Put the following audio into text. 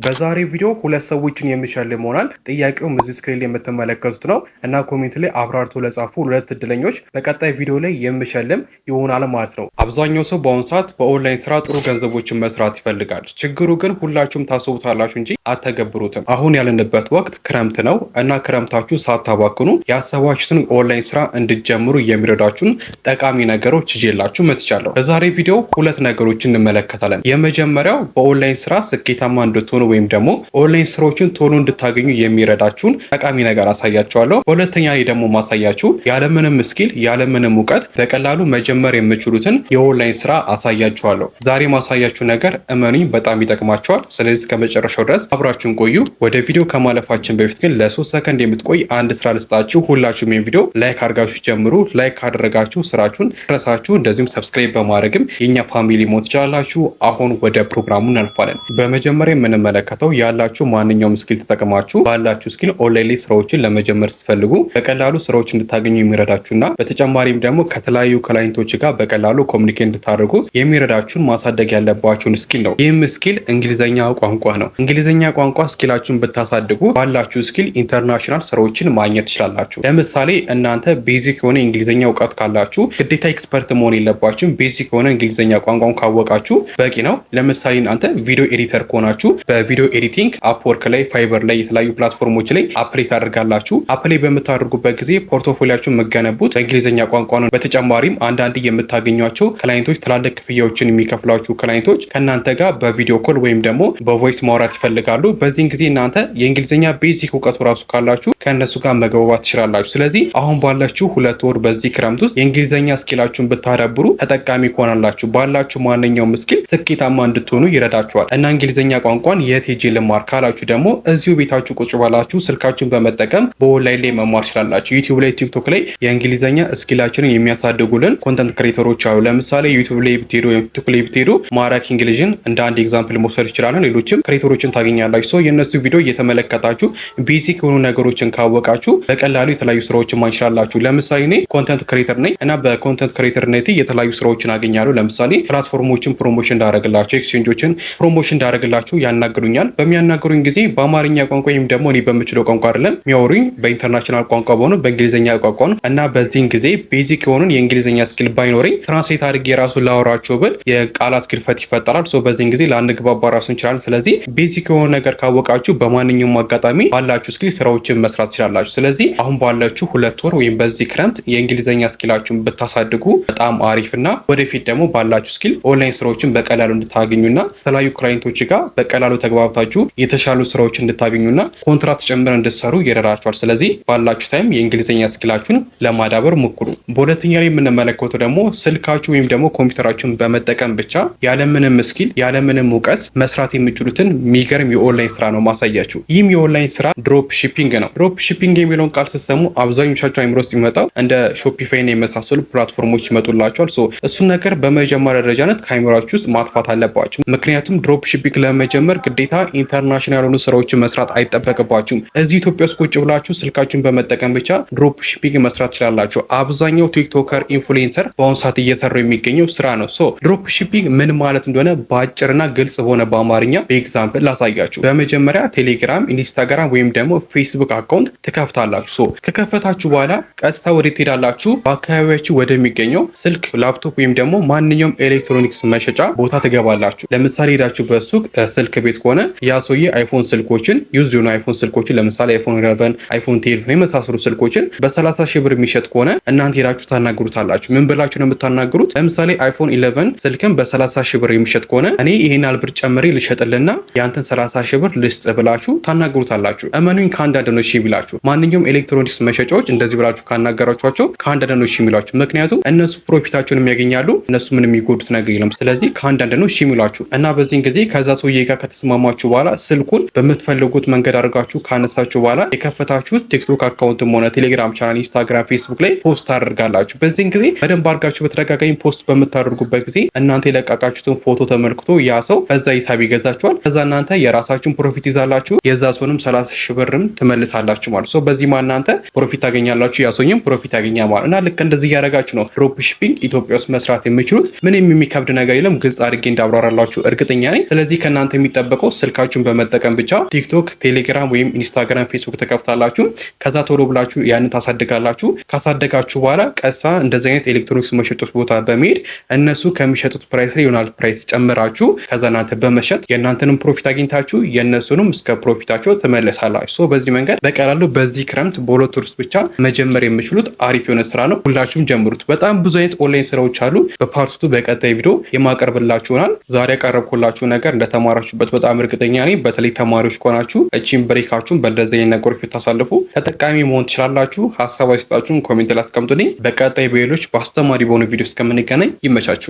በዛሬ ቪዲዮ ሁለት ሰዎችን የሚሸልም ይሆናል። ጥያቄውም እዚህ screen ላይ የምትመለከቱት ነው እና comment ላይ አብራርቶ ለጻፉ ሁለት እድለኞች በቀጣይ ቪዲዮ ላይ የምሸልም ይሆናል ማለት ነው። አብዛኛው ሰው በአሁኑ ሰዓት በኦንላይን ስራ ጥሩ ገንዘቦችን መስራት ይፈልጋል። ችግሩ ግን ሁላችሁም ታስቡታላችሁ እንጂ አተገብሩትም። አሁን ያለንበት ወቅት ክረምት ነው እና ክረምታችሁ ሳታባክኑ ያሰባችሁትን ኦንላይን ስራ እንድትጀምሩ የሚረዳችሁን ጠቃሚ ነገሮች ይዤላችሁ መጥቻለሁ። በዛሬ ቪዲዮ ሁለት ነገሮችን እንመለከታለን። የመጀመሪያው በኦንላይን ስራ ስኬታማ እንድትሆኑ ወይም ደግሞ ኦንላይን ስራዎችን ቶሎ እንድታገኙ የሚረዳችሁን ጠቃሚ ነገር አሳያችኋለሁ። በሁለተኛ ላይ ደግሞ ማሳያችሁ ያለምንም skill ያለምንም እውቀት በቀላሉ መጀመር የምችሉትን የኦንላይን ስራ አሳያችኋለሁ። ዛሬ ማሳያችሁ ነገር እመኑኝ በጣም ይጠቅማችኋል። ስለዚህ ከመጨረሻው ድረስ አብራችሁን ቆዩ። ወደ ቪዲዮ ከማለፋችን በፊት ግን ለ3 ሰከንድ የምትቆይ አንድ ስራ ልስጣችሁ። ሁላችሁም ይህን ቪዲዮ like አድርጋችሁ ጀምሩ። Like ካደረጋችሁ ስራችሁን ረሳችሁ፣ እንደዚሁም subscribe በማድረግም የኛ family መሆን ትችላላችሁ። አሁን ወደ ፕሮግራሙ እናልፋለን። በመጀመሪያ የምንመለከተው ያላችሁ ማንኛውም skill ተጠቅማችሁ ባላችሁ skill online ላይ ስራዎችን ለመጀመር ስትፈልጉ በቀላሉ ስራዎች እንድታገኙ የሚረዳችሁና በተጨማሪም ደግሞ ከተለያዩ client ኦች ጋር በቀላሉ communicate እንድታደርጉ የሚረዳችሁን ማሳደግ ያለባችሁን skill ነው። ይህም skill እንግሊዘኛ ቋንቋ ነው። እንግሊዘኛ ቋንቋ skill ኣችሁን ብታሳድጉ ባላችሁ skill international ስራዎችን ማግኘት ትችላላችሁ። ለምሳሌ እናንተ basic የሆነ እንግሊዘኛ እውቀት ካላችሁ ግዴታ expert መሆን የለባችሁም። Basic የሆነ እንግሊዘኛ ቋንቋን ካወቃችሁ በቂ ነው። ለምሳሌ እናንተ video editor ከሆናችሁ በ video editing Upwork ላይ፣ Fiverr ላይ፣ የተለያዩ platform ኦች ላይ apply ታደርጋላችሁ። Apply በምታደርጉበት ጊዜ portfolio ኣችሁን የምትገነቡት በእንግሊዝኛ ቋንቋ ነው። በተጨማሪም አንዳንድ የምታገኟቸው client ኦች፣ ትላልቅ ክፍያዎችን የሚከፍሏችሁ client ኦች ከእናንተ ጋር በ video call ወይም ደግሞ በ voice ማውራት ይፈልጋሉ። በዚህን ጊዜ እናንተ የእንግሊዝኛ basic እውቀቱ ራሱ ካላችሁ ከእነሱ ጋር መግባባት ትችላላችሁ። ስለዚህ አሁን ባላችሁ 2 ወር በዚህ ክረምት ውስጥ የእንግሊዝኛ skill ኣችሁን ብታዳብሩ ተጠቃሚ ትሆናላችሁ። ባላችሁ ማንኛውም skill ስኬታማ እንድትሆኑ ይረዳችኋል። እና እንግሊዝኛ ቋንቋን የት ሄጄ ልማር ካላችሁ ደግሞ እዚሁ ቤታችሁ ቁጭ ባላችሁ ስልካችሁን በመጠቀም በኦንላይን ላይ መማር ትችላላችሁ። YouTube ላይ፣ TikTok ላይ የእንግሊዝኛ skill ኣችንን የሚያሳድጉልን content creator ኦች አሉ። ለምሳሌ YouTube ላይ ብትሄዱ ወይም TikTok ላይ ብትሄዱ ማራኪ እንግሊዝን እንደ አንድ example መውሰድ ይችላለን። ሌሎችም creator ኦችን ታገኛላችሁ። So የእነሱ ቪዲዮ እየተመለከታችሁ basic የሆኑ ነገሮችን ካወቃችሁ በቀላሉ የተለያዩ ስራዎችን ማግኘት ትችላላችሁ። ለምሳሌ እኔ content creator ነኝ እና በ content creator ነቴ የተለያዩ ስራዎችን አገኛለሁ። ለምሳሌ platform ኦችን promotion እንዳደረግላቸው፣ exchange ኦችን promotion እንዳደረግላቸው ያናግሩኛል። በሚያናግሩኝ ጊዜ በአማርኛ ቋንቋ ወይም ደግሞ እኔ በምችለው ቋንቋ አይደለም የሚያወሩኝ፣ በ international ቋንቋ በሆኑ በእንግሊዝኛ ቋንቋ ነው እና በዚህን ጊዜ basic የሆኑን የእንግሊዝኛ skill ባይኖረኝ translate አድርጌ ራሱ ላወራቸው ብል የቃላት ግድፈት ይፈጠራል። So በዚህን ጊዜ ላንግባባ ራሱ እንችላለን። ስለዚህ basic የሆነ ነገር ካወቃችሁ በማንኛውም አጋጣሚ ባላችሁ skill ስራዎችን መስራት ትችላላችሁ። ስለዚህ አሁን ባላችሁ 2 ወር ወይም በዚህ ክረምት የእንግሊዝኛ skill ኣችሁን ብታሳድጉ በጣም አሪፍ እና ወደፊት ደግሞ ባላችሁ skill online ስራዎችን በቀላሉ እንድታገኙና ከተለያዩ client ኦች ጋር በቀላሉ ተግባብታችሁ የተሻሉ ስራዎችን እንድታገኙና ኮንትራት ጭምር እንድትሰሩ ይረዳችኋል። ስለዚህ ባላችሁ time የእንግሊዝኛ skill ኣችሁን ለማዳበር ሞክሩ። በሁለተኛ ላይ የምንመለከተው ደግሞ ስልካችሁ ወይም ደግሞ ኮምፒውተራችሁን በመጠቀም ብቻ ያለምንም skill ያለምንም እውቀት መስራት የምችሉትን የሚገርም የኦንላይን ስራ ነው ማሳያችሁ። ይህም የኦንላይን ስራ drop shipping ነው። Drop shipping የሚለውን ቃል ስትሰሙ አብዛኞቻችሁ አይምሮ ውስጥ የሚመጣው እንደ Shopify የመሳሰሉ platform ኦች ይመጡላችኋል። So እሱን ነገር በመጀመሪያ ደረጃነት ከአይምሯችሁ ውስጥ ማጥፋት አለባችሁ። ምክንያቱም drop shipping ለመጀመር ግዴታ international የሆኑ ስራዎችን መስራት አይጠበቅባችሁም። እዚህ ኢትዮጵያ ውስጥ ቁጭ ብላችሁ ስልካችሁን በመጠቀም ብቻ drop shipping መስራት ትችላላችሁ። አብዛኛው TikToker፣ influencer በአሁኑ ሰዓት እየሰሩ የሚገኘው ስራ ነው። So drop shipping ምን ማለት እንደሆነ በአጭርና ግልጽ በሆነ በአማርኛ በ example ላሳያችሁ። በመጀመሪያ ቴሌግራም፣ Instagram ወይም ደግሞ Facebook account ትከፍታላችሁ። So ከከፈታችሁ በኋላ ቀጥታ ወደ ትሄዳላችሁ? በአካባቢያችሁ ወደሚገኘው ስልክ፣ ላፕቶፕ ወይም ደግሞ ማንኛውም ኤሌክትሮኒክስ መሸጫ ቦታ ትገባላችሁ። ለምሳሌ ሄዳችሁ በሱቅ ስልክ ቤት ከሆነ ያ ሰውዬ iPhone ስልኮችን፣ used የሆኑ iPhone ስልኮችን፣ ለምሳሌ iPhone 11፣ iPhone 12 የመሳሰሉ ስልኮችን በ30 ሺህ ብር የሚሸጥ ከሆነ እናንተ ሄዳችሁ ታናግሩታላችሁ። ምን ብላችሁ ነው የምታናግሩት? ለምሳሌ iPhone 11 ስልክን በ30 ሺህ ብር የሚሸጥ ከሆነ እኔ ይሄን ያህል ብር ጨምሬ ልሸጥልና ያንተን 30 ሺህ ብር ልስጥ ብላችሁ ታናግሩታላችሁ። እመኑኝ ከአንዳንድ ነው እሺ የሚላችሁ። ማንኛውም ኤሌክትሮኒክስ መሸጫዎች እንደዚህ ብላችሁ ካናገራችኋቸው ከአንዳንድ ነው እሺ የሚሏችሁ። ምክንያቱም እነሱ profit ኣቸውን የሚያገኛሉ፣ እነሱ ምንም የሚጎዱት ነገር የለም። ስለዚህ ከአንዳንድ ነው እሺ የሚሏችሁ እና በዚህን ጊዜ ከዛ ሰውዬ ጋር ከተስማማችሁ በኋላ ስልኩን በምትፈልጉት መንገድ አድርጋችሁ ካነሳችሁ በኋላ የከፈታችሁት TikTok account ም ሆነ Telegram channel፣ Instagram፣ Facebook ላይ post ታደርጋላችሁ። በዚህን ጊዜ በደንብ አድርጋችሁ በተደጋጋሚ post በምታደርጉበት ጊዜ እናንተ የለቃቃችሁትን ፎቶ ተመልክቶ ያ ሰው በዛ ሂሳብ ይገዛችኋል። ከዛ እናንተ የራሳችሁን profit ይዛላችሁ፣ የዛ ሰውንም 30 ሺህ ብርም ትመልሳላችሁ ማለት ነው። በዚህ እናንተ profit ታገኛላችሁ፣ ያ ሰውዬም profit ያገኛል ማለት እና ልክ እንደዚህ እያደረጋችሁ ነው drop shipping ኢትዮጵያ ውስጥ መስራት የምችሉት። ምንም የሚከብድ ነገር የለም። ግልጽ አድርጌ እንዳብራራላችሁ እርግጠኛ ነኝ። ስለዚህ ከእናንተ የሚጠበቀው ስልካችሁን በመጠቀም ብቻ ቲክቶክ፣ ቴሌግራም ወይም ኢንስታግራም፣ ፌስቡክ ተከፍታላችሁ። ከዛ ቶሎ ብላችሁ ያንን ታሳድጋላችሁ። ካሳደጋችሁ በኋላ ቀጥታ እንደዚህ አይነት ኤሌክትሮኒክስ መሸጦች ቦታ በመሄድ እነሱ ከሚሸጡት price ላይ ይሆናል price ጨምራችሁ ከዛ እናንተ በመሸጥ የእናንተንም profit አግኝታችሁ የእነሱንም እስከ profit ኣቸው ትመለሳላችሁ። So በዚህ መንገድ በቀላሉ በዚህ ክረምት በ2 ወር ውስጥ ብቻ መጀመር የምችሉት አሪፍ የሆነ ስራ ነው። ሁላችሁም ጀምሩት። በጣም ብዙ አይነት ኦንላይን ስራዎች አሉ። በ part 2 በቀጣይ ቪዲዮ የማቀርብላችሁ ይሆናል። ዛሬ ያቀረብኩላችሁ ነገር እንደተማራችሁበት በጣም እርግጠኛ ነኝ። በተለይ ተማሪዎች ከሆናችሁ እቺን break ኣችሁን በእንደዚህ አይነት ነገሮች ብታሳልፉ ተጠቃሚ መሆን ትችላላችሁ። ሀሳብ አስተያየታችሁን comment ላይ አስቀምጡልኝ። በቀጣይ በሌሎች በአስተማሪ በሆኑ ቪዲዮ እስከምንገናኝ ይመቻችሁ።